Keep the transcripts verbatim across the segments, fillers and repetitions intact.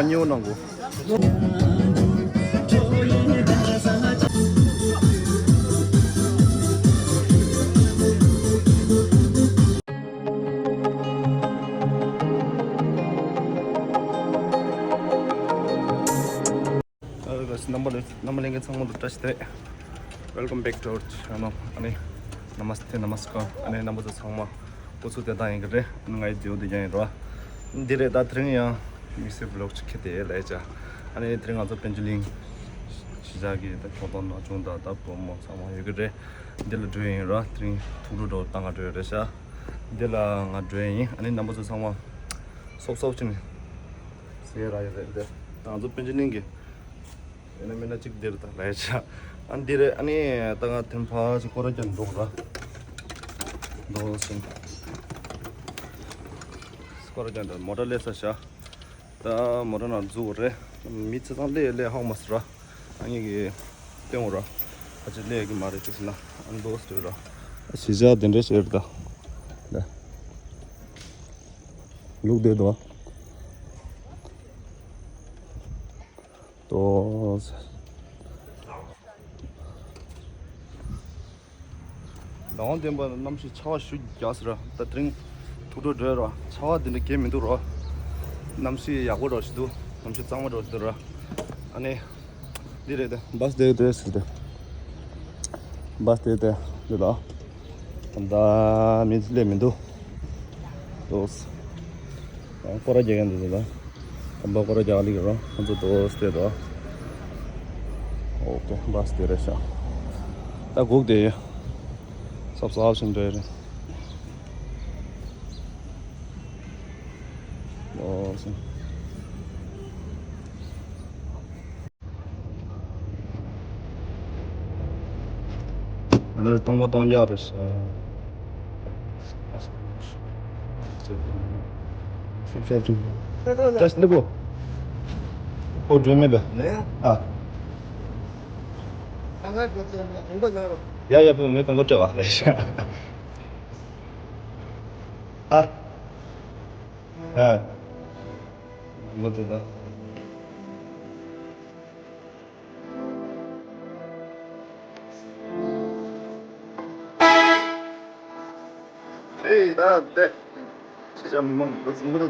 ཉོ་གནང་གོ། རྣམ་པ་ལ་རྣམ་པ་ལྷན་རྒྱས་ཚང་མ་ལ་བཀྲ་ཤིས་བདེ་ལེགས། Welcome back to our channel. ཨ་ནི་Namaste, Namaskar. ཨ་ནི་རྣམ་པ་ཚོ་ཚང་མ་སྐུ་གཟུགས་བདེ་ཐང་ཡིན་གྱི་རེད། ང་ཡི་བརྗོད་དེ་ཀྱང་ཡིན་རོ། འདི་རེད། ད་དེ་རིང་ཡང་དམིགས་བསལ་vlog ཅིག་ཁྱེར་ཏེ་ལས་བྱ། ཨ་ནི་དེ་རིང་ང་ཚོ་པཎ་ཆེན་གླིང་གཞིས་ཆགས་ཀྱི་ད་ཁྱོད་དང་ན་ཆུང་དང་ད་བུ་མོ་ཚང་མ་ཡོད་ཀྱི་རེད། འདི་ལ་འགྲོ་ཡིན་རོ། དེ་རིང་ཐུགས་སྤྲོ་འགྲོ་བཏང་ག་འགྲོ་ཡོད་རེད་ཤག་འདི་ལ་ང་འགྲོ་ཡིན། ཨ་ནི་རྣམ་པ་ཚོ་ཚང་མ་སོབ་སོབ་ཅིག་ནས་ཟེར་ར་ཡོད་རེད། འདི་ང་ཚོ་པཎ་ཆེན་གླིང་གི་ཡིན་ན་མིན་ན་གཅིག་འདིར་ད་ལས་བྱ། ཨ་འདི་རེད། ཨ་ནི་ད་ང་ཐེམ་ཕ་ཅིག་སྐོར་ར་རྒྱག་འགྲོ་ར། འགྲོ་སོང་། སྐོར་ར་རྒྱག་འགྲོ། མོ་ཊ་སླེབས་ས་ཤག་ད་མོ་ཊ་ནང་འཛུལ་བ་རེད། མི་ཚེ་ཚང་སླེབས་སླེབས་ཧ་གོ་མ་སོང་ར། ཨ་ངེད་ཀྱི་སྟོན་བ་ར། ཕ་ཆེ་སླེབས་ཀྱི་མ་རེད་ཅིག་ཟེར་ན་ཨ་འདོགས་སྟོན་ར། གཞིས་ཆགས་དེ་འདྲ་ཞིག་རེད་ད། ལ། ལུག་བསྡད་འདུག་ཨ། ཏོག་ཙམ། ཟླ་བ་བདུན་པ་གནམ་གཤིས་ཆར་པ་ཞེ་པོ་རྒྱག་སོང་ར། ད་དེ་རིང་ཐུགས་སྤྲོ་འགྲོ་ཡ་ར། ཆར་པ་འདི་འདྲ་རྒྱག་མི་འདུག་ར། གནམ་གཤིས་ཡག་པོ་ར་ཞིག་འདུག་གནམ་གཤིས་གཙང་མ་ར་ཞིག་འདུག་ར། ཨ་ནི་འདི་རེད་དེ། བཱས་དེ་དེ་སི་དེ། བཱས་དེ་དེ་འདི་ལ། ད་མི་སླེབས་མི་འདུག་ཏོག་ཙམ། སྐོར་ར་རྒྱག་མཁན་འདི་ཚོ་ལ། དམ་པ་སྐོར་ར་རྒྱག་ལེ་ཡོད་ར། ཁོང་ཚོ་ཏོག་ཙམ་བལྟས་དོ། ཨོ་ཀེ། བཱས་དེ་རེད་ཤག་ད་སྒུག་བསྡད་ཡོད། སོབ་སོབ་ཕྱིན་འགྲོ་ཡ་རེད། ཨོ་ཙམ། ང་ཚོ་སྟོང་པ་སྟོང་རྐྱང་རེད་ཤག་ད་སླེབས་པོ། ཨོ་སྒྲོལ་མ་པས། ཨ། ཡ་ཡ། བུ་མོས་དང་པོ་སྤྲད་པ་རེད་ཤག་ཨ། ཨ། མོ་དེ་ད། ཨེ་ད་དེ། ཅི་ཅང་མི་མང་པོ་ཚང་མ་ད་ད།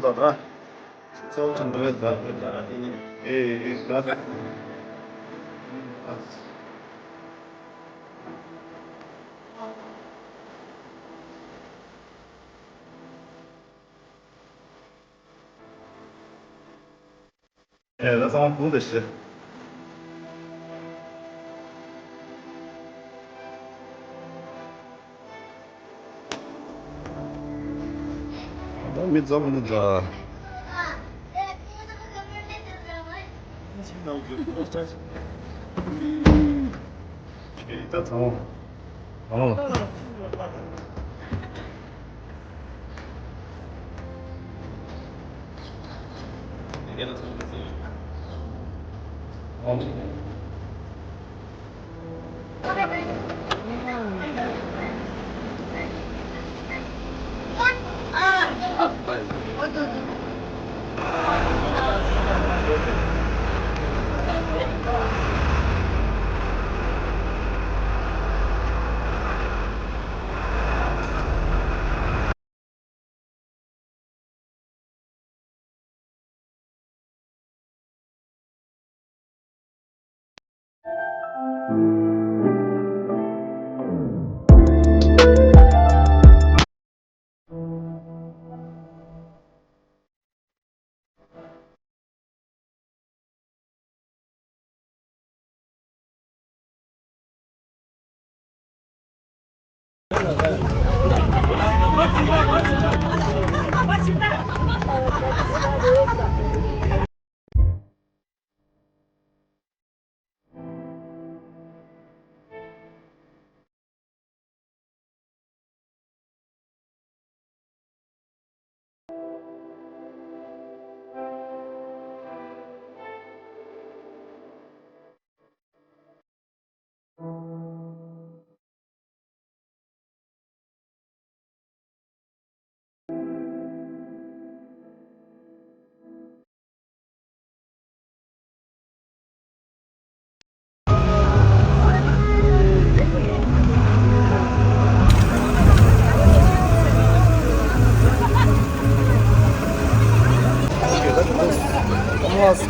ཚོགས་ཆུང་འགྲོ་བའི་ད་དེ་ད་དེ་ནི་ཨེ་ཨེ་ད། ཨེ་ད་ཚང་མ་ཀུན་ཏུ་ཤི། ད་མི་ཚང་མ་འདུག་ད། ད་ཚང་མ། ཨ།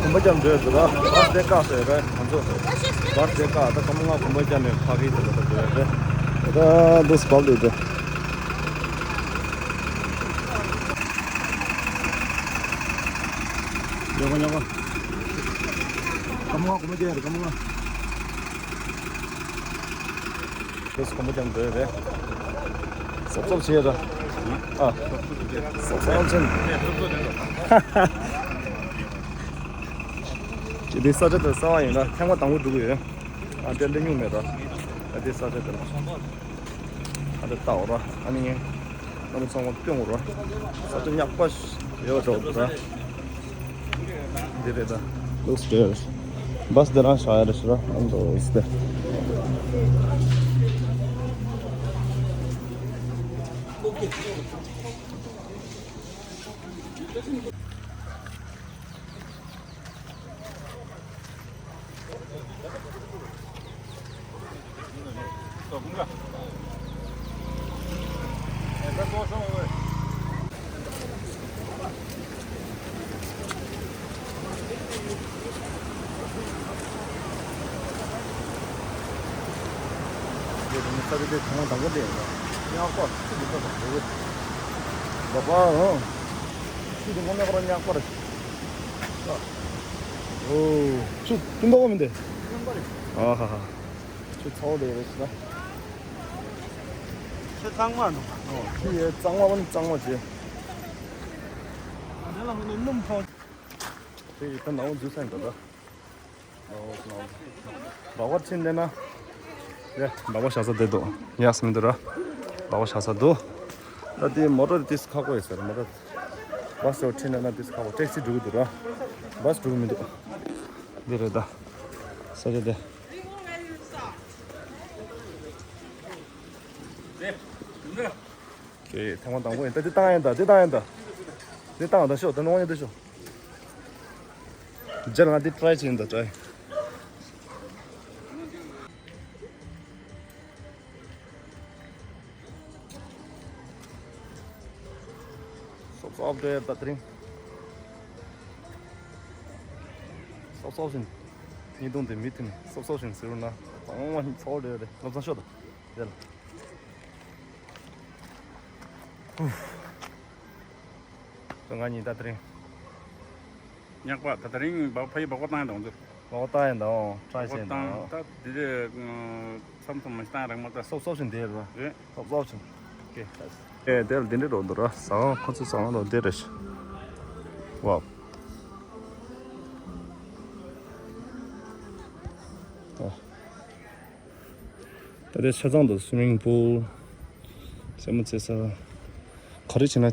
གོམ་པ་རྒྱབ་འགྲོ་ཡོད་འདུག་ར། བཱས་དེ་བཀག་སོང་ཡོད་ར། ང་ཚོ་བཱས་དེ་བཀག་ད་སྐར་མ་ལྔ་གོམ་པ་རྒྱབ་ནས་ཕ་གི་དེ་ལ་ད་འགྲོ་ཡོད་རེད། ད་འདུག་སེ་བབས་འདུག་ད། ཉོ་ག་ཉོ་ག་སྐར་མ་ལྔ་གོམ་པ་རྒྱབ་ཡོད་རེད། སྐར་མ་ལྔ། ཁོས་གོམ་པ་རྒྱབ་འདོད་རེད། སོབ་སོབ་བྱེད་ར། ཨ། སོབ་སོབ་བྱེད། ཅི་དེ་ས་ཆ་དེ་གསར་པ་ཡིན་ན་ཐེངས་མ་དང་པོ་འགྲོ་གི་ཡོད། ཨ་དེ་སླེབས་མྱོང་མེད་ར། ཨ་དེ་ས་ཆ་དེ་ལ། ཨ་དེ་ལྟ་འོ་ར། ཨ་ནི། རྣམ་པ་ཚང་མ་སྟོན་དགོས་ར། ས་ཆ་ཉག་པ་ཡོད་འགྲོ་འདུག་ར། འདི་རེད་ད། Looks good. བཱས་འདི་རང་བཞག་ཡ་རེད་ཤི་ར། ཨ་འདོ་ཨིས་ཏེ། ས་ཆ་དེ་གང་དང་པོ་དེ་ཡིན་ན་ཉག་པ་ཚིག་གི་ཐོག་ཏུ་འགྲོ་གི། ལོ་པ་ཨང་། ཚིག་དེ་དངོས་གནས་ཁོ་རང་ཉག་པ་རེད། ཨོ། ཆུ་སྟོན་པ་མིན་ཏེ། སྟོན་པ་རེད། ཨ་ཧ་ཧ། ཆུ་ཚ་བོ་ལས་རེད་ཟེར་ན། ཆུ་གཙང་མ་འདུག་ཨོ། ཆུ་ཡས་གཙང་མ་བ་ནི་གཙང་མ་བྱས། དེ་ལ་ཧོ་ནི་སྣུམ་ཕོག་དེ་ཡི་ད་ནང་འཛུལ་ས་ཡིན་ད་ད། ལག་པར་ཕྱིན་བསྡད་ན། ཡ། ལག་པ་བཞག་ས་བསྡད་འདུག་ཡག་སེ་མི་འདུག་ར། ལག་པ་བཞག་ས་འདུག་ད་དེ་མོ་ཊ་དེ་ཏིས་ཁག་པོ་ཡོད་ཟེར། མོ་ཊ། བཱས་ལ་ཁྲིད་ན་ན་ཏིས་ཁག་པོ། ཊེག་སི་འགྲོ་གི་འདུག་ར། བཱས་འགྲོ་གི་མི་འདུག་འདི་རེད་ད། ས་ཆ་དེ། ཨོ་ཁེ། ཐེངས་མ་དང་པོ་ཡིན་ད། འདི་བཏང་ཡིན་ད། འདི་བཏང་ཡིན་ད། འདི་བཏང་ད་ཤོག་ད་ནོར་ཡིན་ད་ཤོག་རྗེས་ལ་ང་འདི་ཊི་རའེ་བྱེད་ཡིན་ད། ཊི་རའེ། སོབ་སོབ་འགྲོ་ཡ་ད་དེ་རིང་། སོབ་སོབ་བཞིན། ཉིས་སྟོང་དེ་མི་ཐིམ་སོབ་སོབ་བཞིན་ཟེར་རུ་ན་གཙང་མ་ཚོགས་འགྲོ་ཡ་རེད། ལམ་སང་ཤོག་ད། རེད་ལ། ཧུ། ང་གཉིས་ད་དེ་རིང་། ཉག་པ་ད་དེ་རིང་སྦག་ཕ་ཡི་སྦག་པ་བཏང་ཡ་དང་ཚོ། སྦག་པ་བཏང་ཡ་དང་ཊི་རའེ་བྱས་ཡ་དང་། ད་དེ་རེད། མཚམས་མཚམས་མ་ཞིག་བཏང་ཡ་རག་མ་ད། སོབ་སོབ་བཞིན་དེ་རེད། རེད། སོབ་སོབ་བཞིན། ཀེ། ཨེ་དེ་ལ་དེ་འདྲ་རོ་འདུག་ར། ཟ་ཁང་ཁོ་ཚོ་ཟ་ཁང་དང་དེ་རེད། ཝའོ། ཨ། ད་ལྟའི་ཆ་ཚང་དུ་སུ་མིང་པུལ། རྩེད་མོ་རྩེ་ས། ག་རེ་བྱས་ན་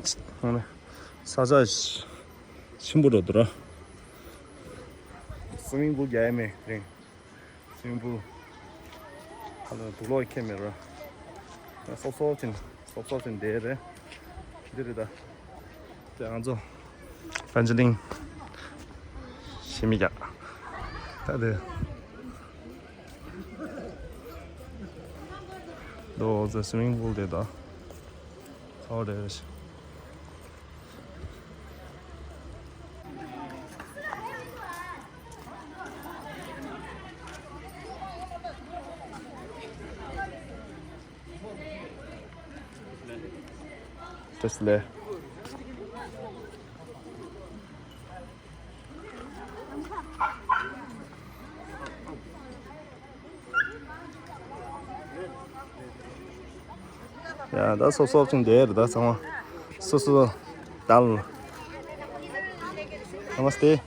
ཧང་ན་ས་ཆ་ཆེན་པོ་འགྲོ་འདུག་ར། སུ་མིང་པུལ་རྒྱག་ཡ་མེད་རིང་། སུ་མིང་པུལ། ཨ་ནི་དུག་ལོག་ཁྱེར་མེད་ར། སོབ་སོབ་ཅིག་སོབ་སོབ་ཅིག་འདི་རེད། འདི་རེད་ད། དེ་ང་ཚོ་ཕན་ཆ་ལིང་ཞི་མི་རྒྱག་ད་དེ། ད་འོ་ཙི་སུ་མིང་པུལ་དེ་ད། ཚ་བ་རེད། བཀྲ་ཤིས་བདེ་ལེགས། ཡ་ད་སོབ་སོབ་ཅིག་འདེར་ད་ཚང་མ་སོ་སོ་དལ། ནམ་སྟེ།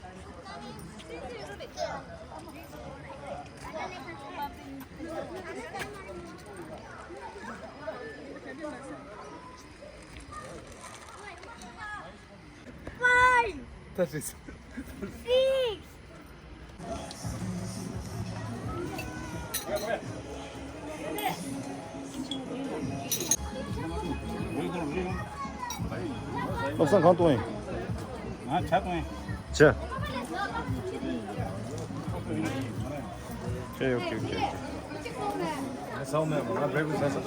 Five. That is. Six. བློ་བཟང་གང་གཏོང་ཡིན། ང་ཇ་གཏོང་ཡིན། ཇ། ཨོ་ཁེ་ཨོ་ཁེ་ཨོ་ཁེ། ང་ཟ་བ་མེད་པ་ང་བེ་བེ་ཟ་ཟ།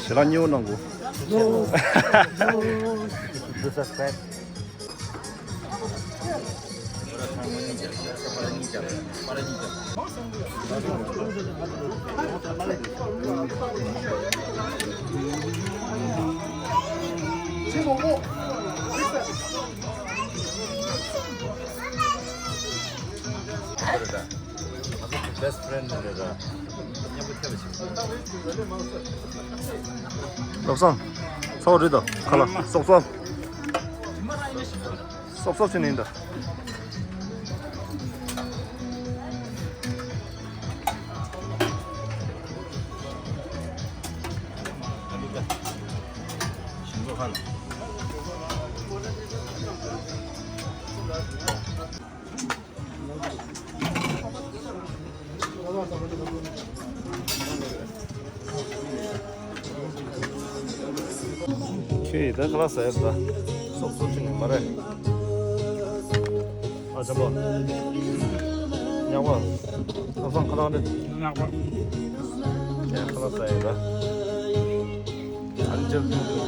ཞལ་ལག་མཉེས་པོ་གནང་དགོས། Do subscribe. Best friend རེད་ར། མཉམ་པོ་ཐེབས་ཤིག་བློ་བཟང་། ཚ་བོ་རེད་དོ། ཁ་ལག་སོབ་སོབ། སོབ་སོབ་བྱས་ནས་ཡིན་ད། ཁྱོད་ཡིས་ད་ཁ་ལག་ཟ་ཡ་ད། སོབ་སོབ་བྱས་ནས་མ་རེད། ཨ་ཅག་པོ། ཉག་པ། ཨ་བཟང་ཁ་ལག་འདི། ཉག་པ། ཁྱོད་ཁ་ལག་ཟ་ཡ་ད། ཨ་ཅག་པོ།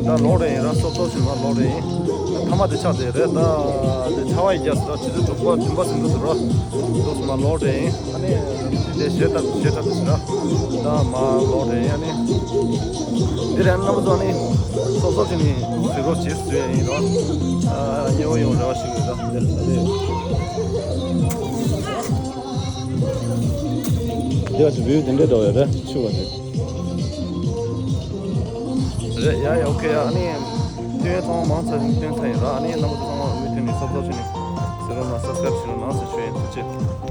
ད་ལོག་རེད་ཡིན་ར། སོབ་སོབ་ཞིག་མ་ལོག་རེད་ཡིན། ད་མཐའ་མ་དེ་ཆགས་བསྡད་རེད། ད་དེ་ཆར་པ་ཡི་རྒྱབ་སུ་ར་ཆུ་ཚོད་དྲུག་པ་བདུན་པ་ཟིན་འགྲོ་ཟེར་ར། འདུག་སེ་མ་ལོག་རེད་ཡིན། ཨ་ནི་དེ་ཞེ་དྲག་ཞེ་དྲག་དེ་ཟེར་ར། ད་མ་ལོག་རེད་ཡིན། ཨ་ནི་འདི་རེད། རྣམ་པ་ཚོ་ཨ་ནི་སོབ་སོབ་ཞིག་ནི་གཟིགས་རོགས་བྱེད་ཟེར་ཡིན་ར། ཨ་མཉེས་པོ་ཡོང་རེ་བ་ཞིག་ཡོད། ད་དེ་འདི་བ་ཚོ་བིའུ་དེ་འདྲ་འགྲོ་ཡོད་རེད། ཆུ་བ་དེ། རེད་ཡ་ཡ། ཨོ་ཁེ་ཡ། ཨ་ནི་ཐུན་ཡོད་ཚང་མ་མང་ཚར་ཐུན་ཚར་ཡིན་ར། ཨ་ནི་རྣམ་པ་ཚོ་ཚང་མ་མུ་མཐུད་ནས་སོབ་སོབ་བྱས་ནས་གཟིགས་རོགས་གནང་། སབ་སི་ཀ་རེབ་བྱེད་རོགས་གནང་ཟེར་ཞུ་ཡིན། ཐུགས་རྗེ་ཆེ།